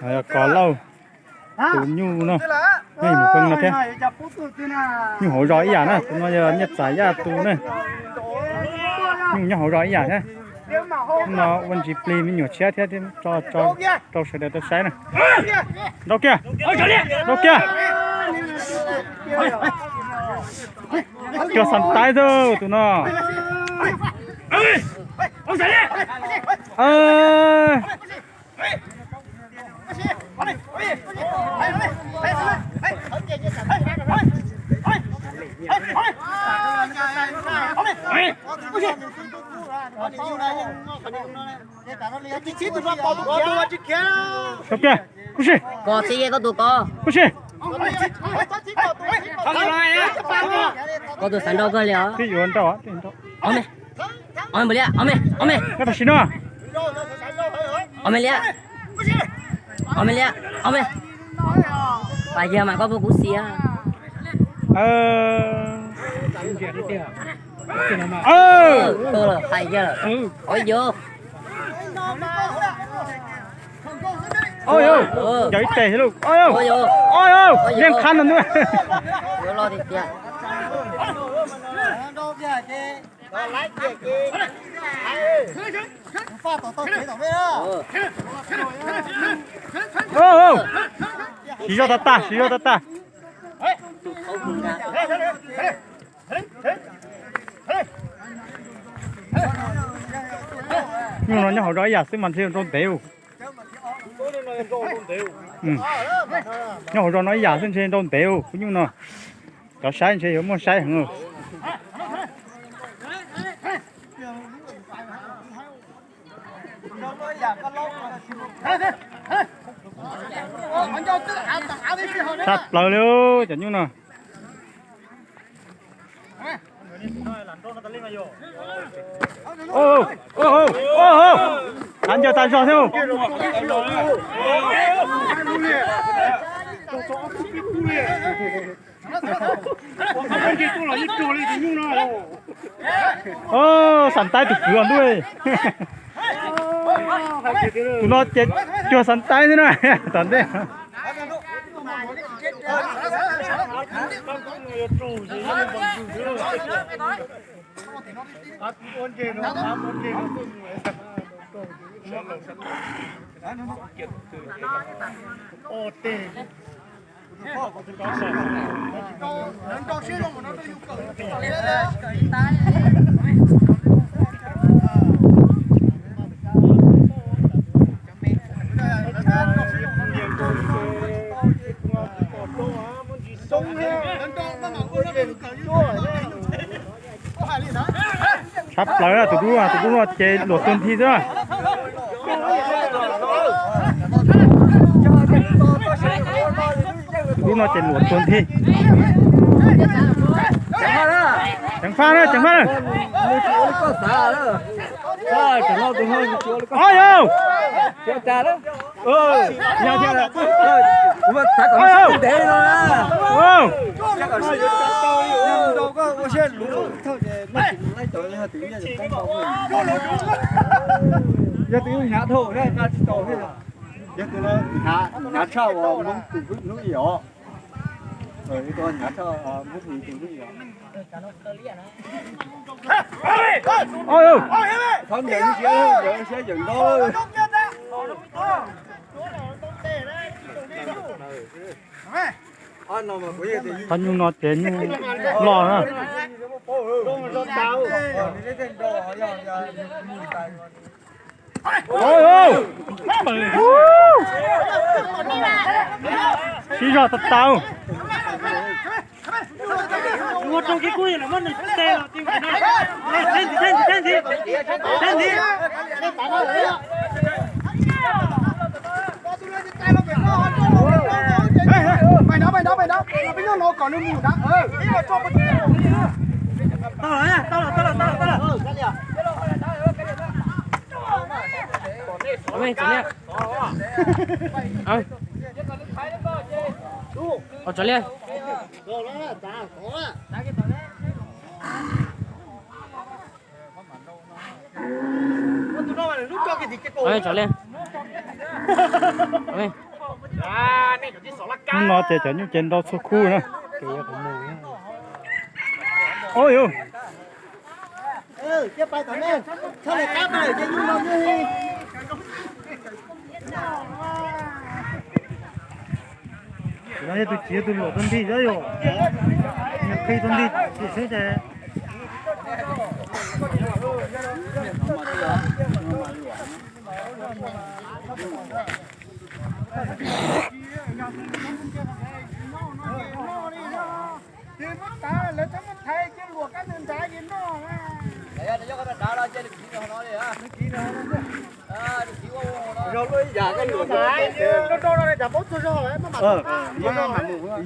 Yog Kos Lauj tus nyuj no, nyuj mus feeb no thiab. Nyuj hauv zos ib yam na, tus no yog Nyiaj Txais Yaj tus na. Nyuj nyob hauv zos ib yam thiab. No ua ntsis plig me nyuam tshiab thiab, tso rau sawv daws tau saib na. Nrau kiag, nrau kiag. Cuag Xas Taib xwb tus no. Koj kiag, kub si. Koj txiv koj tus koj. Kub si. Koj tus xav nrau kawg li os. Twb yuav nrau, twb yuav nrau. Ob me, ob me npaum li, ob me, ob me. Koj tam sim no. Ob me li, ob me li, ob me. Pais yawg mas koj puas kub si. Ua yog. Cov ib teg lub. Ua yog, ua yog, liab qhab no ntuj. Siv zog tag tag, siv zog tag tag. Nyuj no nyob hauv zos ib yam xwb mas ntshe nrau ntev. Nyob hauv zos no ib yam xwb ntshe nrau ntev kuv nyuj no. Cov saib ntshe yuav muaj saib heev. Tshaj plaws li cov nyuj no. Ov, ov, ov, ov, av ncaws tas zog thiab. Ov, Xas Taib tus kwv os ntuj. Tus no ces cuag Xas Taib xwb na, tom ntej. Tshab plaws, tus dub, tus dub no ces luam tuag nthi xwb. Tus dub no ces luam tuag nthi. Ceev faj na, ceev faj na. Ob yau. Yog tus hnyav dhau thiab nqa tsis tau thiab. Yog tus no hnyav tshaj uas Hmoob tus hnub i os. Hnyav tshaj Hmoob tus hnub i os. Thov ncaws siab, ncaws siab ncaws nrau. Thov nyuj no ces nyuj loj na. Siv zog tau tau. Ov, tso liaj. Ov, tso liaj. Hnub no ces cov nyuj ces nrau txhua khub na. Oj yus. Los yog tus txiv tus luam tus nrig xwb yom. Nws qhi tus nrig tim xwb ces.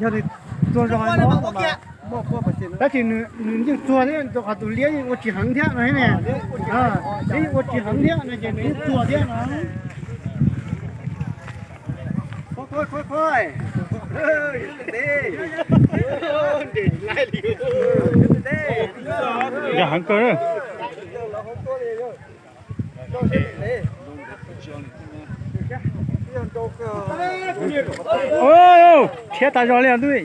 Yog nws tuag zog no, tab sis nws yeej tuag thiab, rau qhov tus liab yeej ua tsis heev thiab no ne. Liab yeej ua tsis heev thiab no ces nws yeej tuag thiab no. Yog heev kawg. Rhiab tas zog li os ntuj.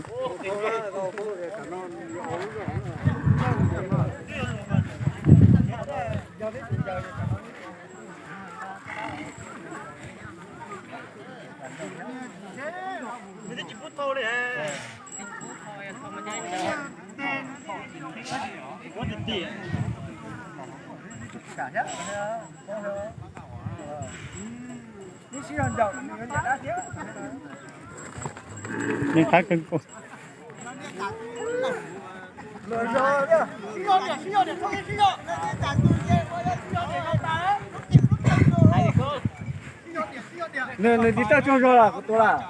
Yeej qab kawg nkaus. Nws, nws tsis tau tsaug zog lam qhov tus lawm.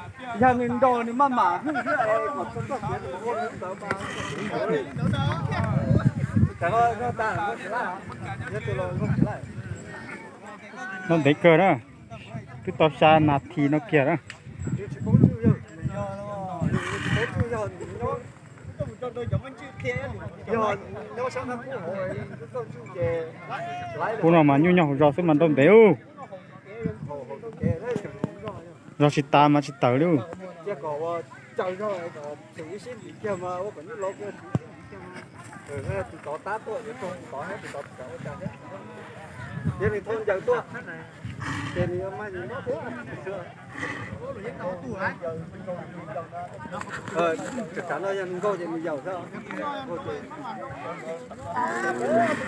Yog nws nrau nws maj mam hwj thiab kom txog txoj kev ua li ntawd mas. No ntev kawg na, twb tau xya nas this no kiag na. Kuv no mas nyuj nyob hauv zos xwb mas nrau ntev ub. Zog tsis tas mas tsis tawm li ub.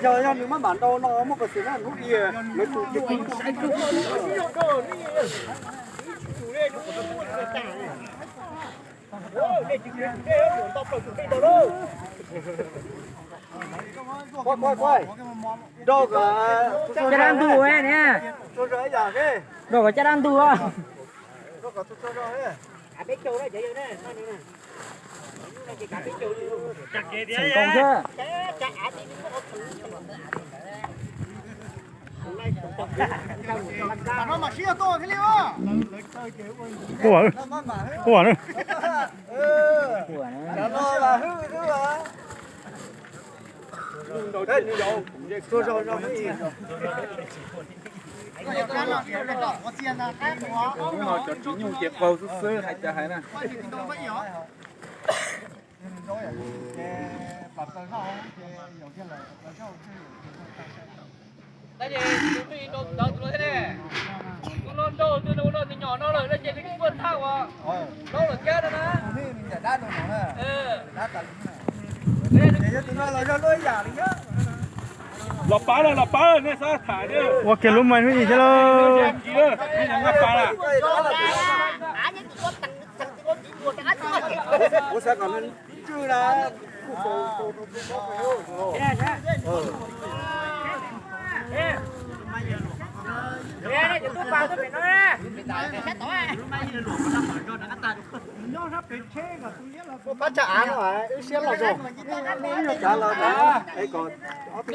Yog, yog nws maj mam nrau no muaj peev xwm na hnub i lawv tus Caj dab ntug ne. Rau kom caj dab ntug os. Tseem koom xwb. Quaj, quaj na. Hnub no cov txiv nyuj ces qaug xwb xwb hais cas hais na. Los pab lawm, los pab lawm, nej xav tham ua kiag lub mais hnub ib thiab lauj. Pab tsa av no wb siab los zoo. Pab los na, es kom ob peb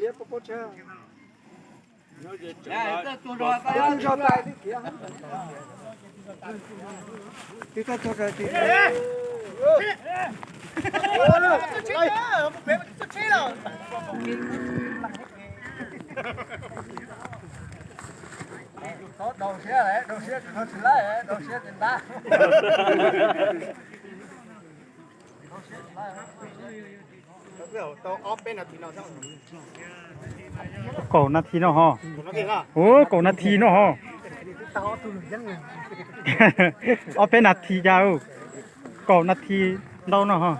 liab pob pob tshab. Tus zog tais twb khiav. Twb tuaj txog tais twb. Kaum nas this no ho. Ua kaum nas this no ho. Ob peb nas this cas, kaum nas this ntau no ho.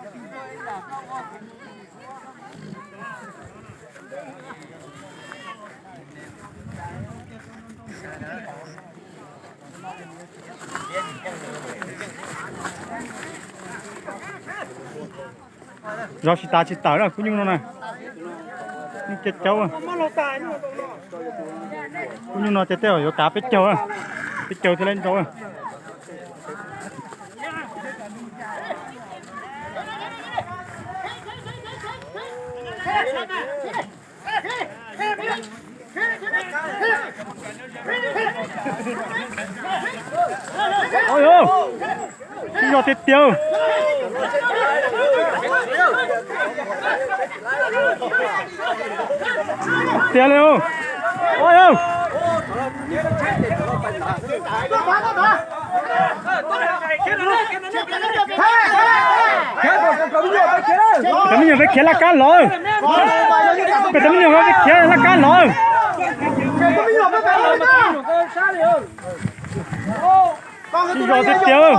Zov tsis tas tsis tawm na, kub nyuj no na. Nyuj caub caub. Kub nyuj no ces tej zaum yuav kav peb caug, peb caug thiaj li nrau. Ua, tsis zog tiag tiag. Tiag li. Cov me nyuam peb khiav laj kab los. Cov me nyuam peb khiav laj kab los. Tsis zog tiag tiag.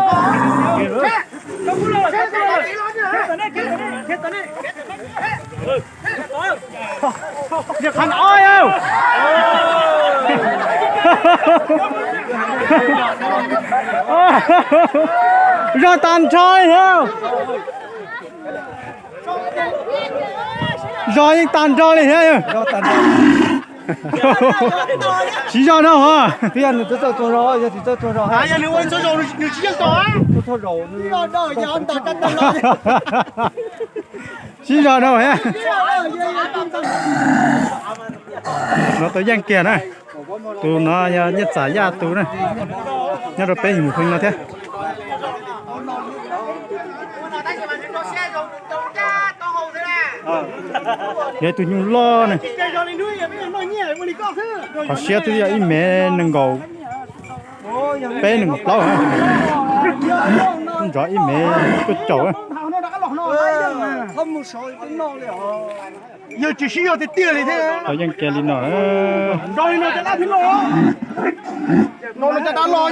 Zog tag nrho li thiab. Zog yeej tag nrho li thiab. Tsis zog no hos. Tsis zog no thiab. No tau yeej kiag na. Tus no yog Nyiaj Txam Yaj tus na, nyob rau peb Him Mus Pheej no thiab. Yog tus nyuj loj na. Qhov siab twb yog ib mev nees nkaum peb nees nkaum plaub, nrov ib mev cuaj caum. Yog tsis sib zog tiag tiag li thiab. Tau yeej kiag li no. Nrog li no cov dab thiab no. No no cov dab los